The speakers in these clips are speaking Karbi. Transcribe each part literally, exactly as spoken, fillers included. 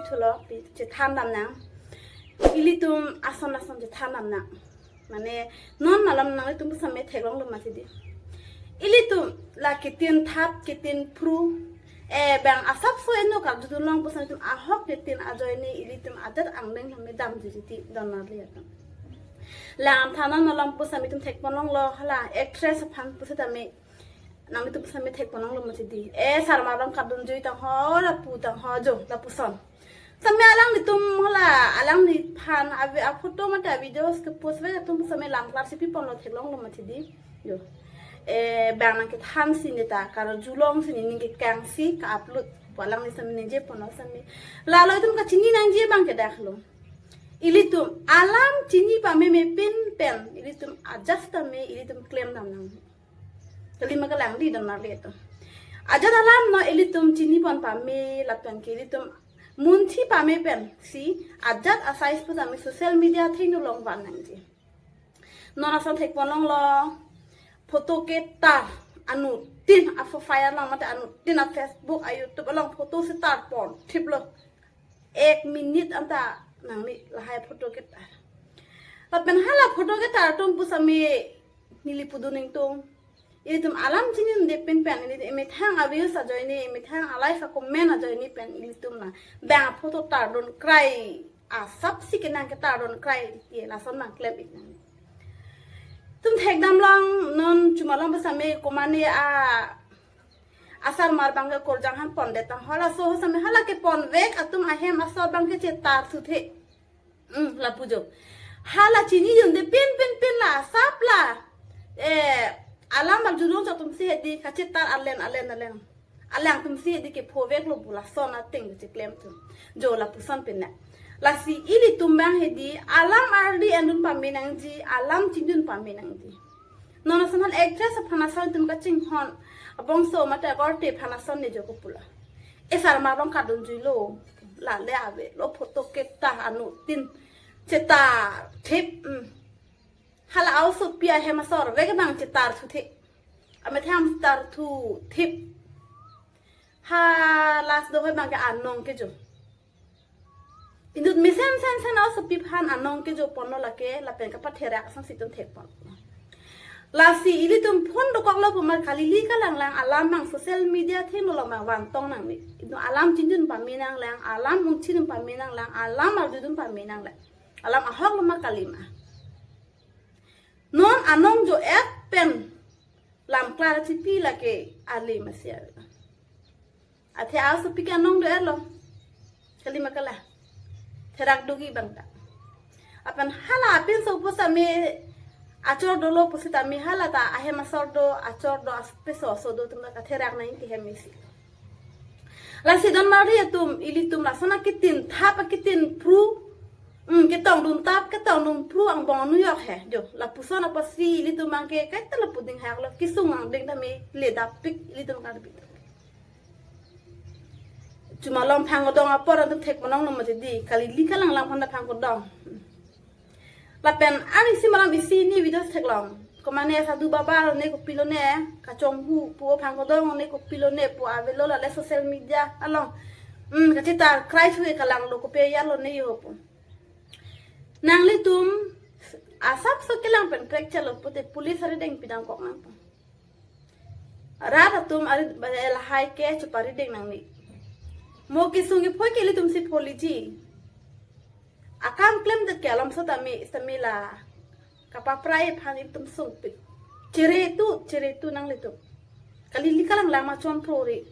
thulo, pi chethan dam nang. Ilitum ason ason chethan dam nang. Mane non malom nanglitum pusitame theklonglo mati di. Ilitum la kitin thap, kitin phru, eh, bang asapso eno karjudun long pusitame itum ahok kitin ajoine ilitum ajat angdeng tame damji titi don marli atum. Lam thanon malom pusitame itum thekponlonglo, hala actress aphan pusitame nanglitum pusitame thekponlonglo mati di. Eh, sarmar along kardunjui tangho, lapu tangho jo, lapuson. Sitame alanglitum hala, alangliphan ave aphoto mate avideos kepost vek atum sitame lam klar si piponlo theklonglo mati di. Jo. Eh, bang nangkethan si neta karjulong si nening kekang si ka-upload pu alangli sitame ningjeponlo sitame. Lalo itum kachini nangji abang ke daklo. Ilitum alam chini pameme pin pen ilitum ajat tame ilitum klem dam nang. Kali ma kalang di don marli atum. Ajat alam non ilitum chinipon pame lapen ke ilitum munthi pame pensi ajat asai pusitame social media athengno along van nangji. Non ason thekponlonglo, photo ketar anuttin a-profile along mate anuttin a-Facebook a-YouTube along photo si tarpon thiplo. Ek minute anta nangne lahai photo ketar. Lapen hala photo ketar atum pusitame neli pudun ingtung. Ilitum alam chinidunde pin pen, ili emethang a-views ajoine, emethang a-like a-comment ajoine pen ilitum na bang photo tardun krai asap si kenang ketardun krai ti lason nangklem ik nang. Itum thekdam long non chuma long pusitame komane a asarmar abang ke korjang han pondet tang, halaso sitame hala kepon vek atum ahem asor abang ke chetar suthe. Hmm, lapu jo. Hala chinidunde pin pin pin la asap la, eh, alam arjulong atum si hedi kachetar alen alen alen. Alangtum si hedi kepho veklo pu lason ateng cheklem atum. Jo lapuson pin na. Lasi ilitum abang hedi alam ardi endun pame nangji, alam chinidun pame nangji. Non ason han actress aphan ason itum kachinghon abongso mate akorte aphan ason ne jo kopula. Eh, sarmar along kardunjuilo, lale avelo photo ketar anuttin chetar thip. Hmm. Hala a-osopi ahem asor vek abang chetar thu thip. Amethang chetar thu thip. Ha last do hoi abang ke anong ke jo. Inut mesen sen sen a-osopi aphan anong kejoponlo lake, lapen kapatherak asonsi itum thekpon. Lasi ilitum phone dokoklo pu mar kalili kalanglang alam abang social media athengno along abang vantong nangne. Itum alam chinidun pame nanglang, alam ungchidun pame nanglang, alam arjudun pame nanglang. Alam ahok lo ma kali ma. Non anong jo-et pen lam klar chipi lake ale masi ave. Athe a-osopi ke anong do-etlo. Kali ma kala. Therak dogi abang ta. Lapen hala apinso pusitame achor dolo pusitame hala ta ahem asor do, achor do, apeso aso do atum ta katherak nangji hem isi. Lasi don marli atum, ilitum lason akitin thap akitin phru. Hmm, ketongdun thap ketongdun phru angbong nuyok he. Jo, lapuson apotsi ilitum abang ke kaita lapu ding hak lo, kesung angdeng tame le dapik ilitum karbit. Chuma long phang kedong apor atum thekponlonglo mati di, kalili kalanglang aphan ta phang kedong. Lapen arnisi malom isi ne videos theklong. Komane sadhu baba lone kopilone, kachonghu pu phang kedong lone kopilone pu avelo lale social media along. Hmm, kachetar krai thu ke kalanglo kopi ya lone yo pu. Nanglitum asapso kelang pen prekchalo pute police arideng pidam kok nangpo. Rat atum ari lahai ke cheparideng nangne. Mo kesung kephoi ke ilitum si pholiji. Akam klemdet ke alam sotame sitame la kapaprai aphan ilitum sungpik. Chere tu, chere tu nanglitum. Kalili kalanglang ma chonphrori.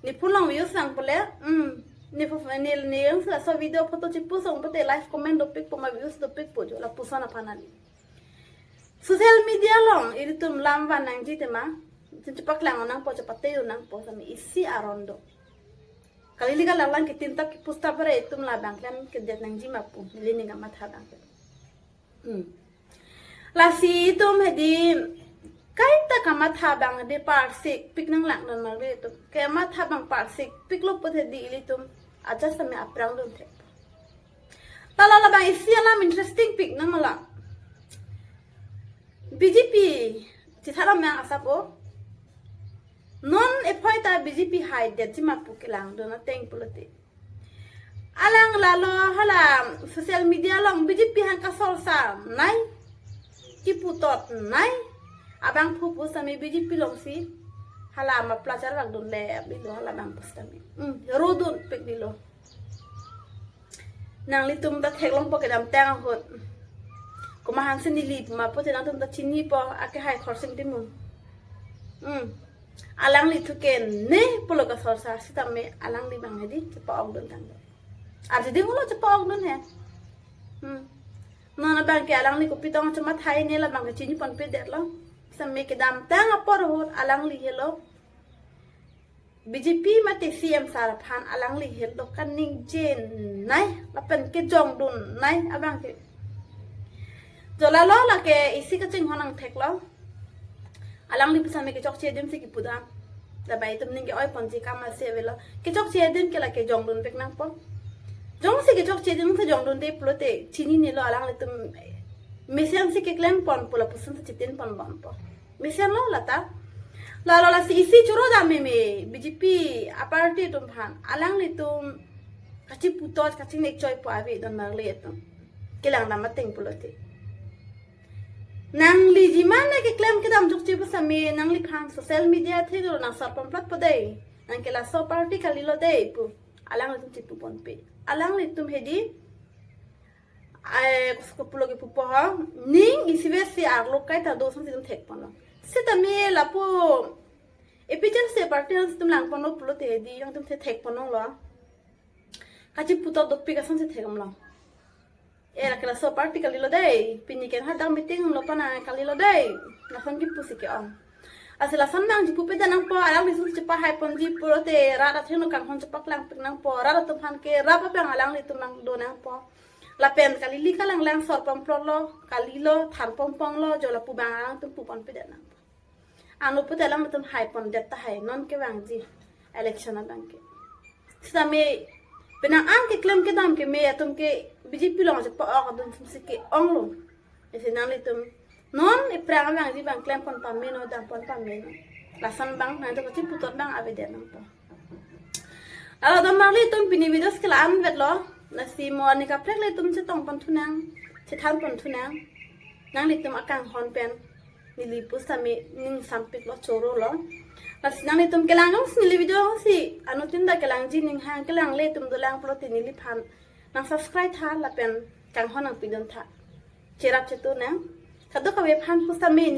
Ne phulong views lang pule, hmm. Ne phu-, ne, ne yang sa so video photo chipusong pute like comment dopikpo ma views dopikpo jo lapuson aphan ani. Social media along ilitum lam van nangji tema, itum chepaklang nangpo, chepate nangpo sitame isi aron do. Kalili kalanglang kitin thap kipus thap bre itum labang klem kedet nangji ma pu, neli ning kamatha abang ke. Hmm. Lasi itum hedi kaita kamatha abang hedi parsik pik nanglang don marli itum. Kamatha abang parsik piklo pute hedi ilitum ajat sitame aphrang dun thek. Lalo labang isi alam interesting pik nang malang. B J P chitharam yang asap o. Non ephoi ta B J P haidetji ma pu kelang dun ateng pulote. Alang lalo hala social media along B J P aphan kasorsa nai, kiputot nai abang phu pusitame B J P alongsi hala ma plajar vak dunle abilo hala abang pusitame. Hmm, rodun pik dilo. Nanglitum ta theklongpo kedamtang ahut. Komat aphansi neli puma pute nangtum ta chinipo, ake hai Khorsing Timung. Hmm. Alangli thu ke ne pulo kasorsa sitame alangli abang hedi chepa-ok dun tanglo. Arjuding ulo chepa-ok dun he. Hmm. Non abang ke alangli kopi tong choma thai ne la abang ke chiniponpedetlo. Sitame kedamtang apor ahut alangli helo B J P mate C M sir aphan alangli helo kaningje nai lapen kejongdun nai abang ke. Jo lalo lake isi kachinghon nangtheklo. Alangli pusitame kechokche adim si kipudam. Dabai itum ning ke-oiponji kam ase avelo. Kechokche adim ke lake jongdun pik nangpo. Jongsi kechokche adim si jongdunde pulote chininelo alanglitum mesen si keklempon pu lapuson si chitinpon bompo. Mesenlo lata. Lalo lasi isi choro dam meme B J P aparty atum aphan. Alanglitum kachiputot kachinekchoi pu ave don marli atum. Kelang dam ateng pulote. Nangli jimane keklem kedam chokche pusitame nangliphan social media thedor nang sorpon plot po dei. Nang ke laso party kalilo dei pu. Alanglitum chipuponpe. Alanglitum hedi. Ai, kus-, kupulo ke pupo ha. Ning isi ve si arlo kaita do sang si itum thekponlo. Sitame lapu A P H L C party aphan si itum langponlo pulote hedi nangtum the thekponlonglo. Kachiputot dopik asonsi thekdamlo. Era ke laso party kalilo dei, pini ke hadak meeting lo pana kalilo dei. Lason kipusi ke-ong. Lasi lason abang chipupedet nangpo, alanglitum chepahaiponji pulote rat athengno kanghon chepaklang pik nangpo, rat atum aphan ke rap abang alanglitum nangdo nangpo. Lapen kali-li kalanglang sorpon plotlo, kalilo, thanpon ponglo, jo lapu abang alangtum puponpedet nangpo. Ano pute alangtum haipondet tahai, non kevangji election abang ke. Sitame penang an keklem kedam ke me atum ke B J P along chepa-ok adun sumsi ke-onglo. Isi nanglitum non ephrang abangji abang klempon pameno, dampon pameno. Lason abang nangtum kachiputot abang avedet nangpo. Lalo don marli atum pini videos ke la-an vetlo. Lasi mo ani kaprek le itum chetongpon thunang, chethanpon thunang. Nanglitum akanghon pen neli pusitame ning sampiklo chorolo. Lasi nanglitum kelang jongsi neli video si anuttin ta kelangji ning hang kelang le itum dolang pulote neliphan nang subscribe tha lapen kanghon nangpidun tha. Cherap chetu nang. Kadokave aphan pusitame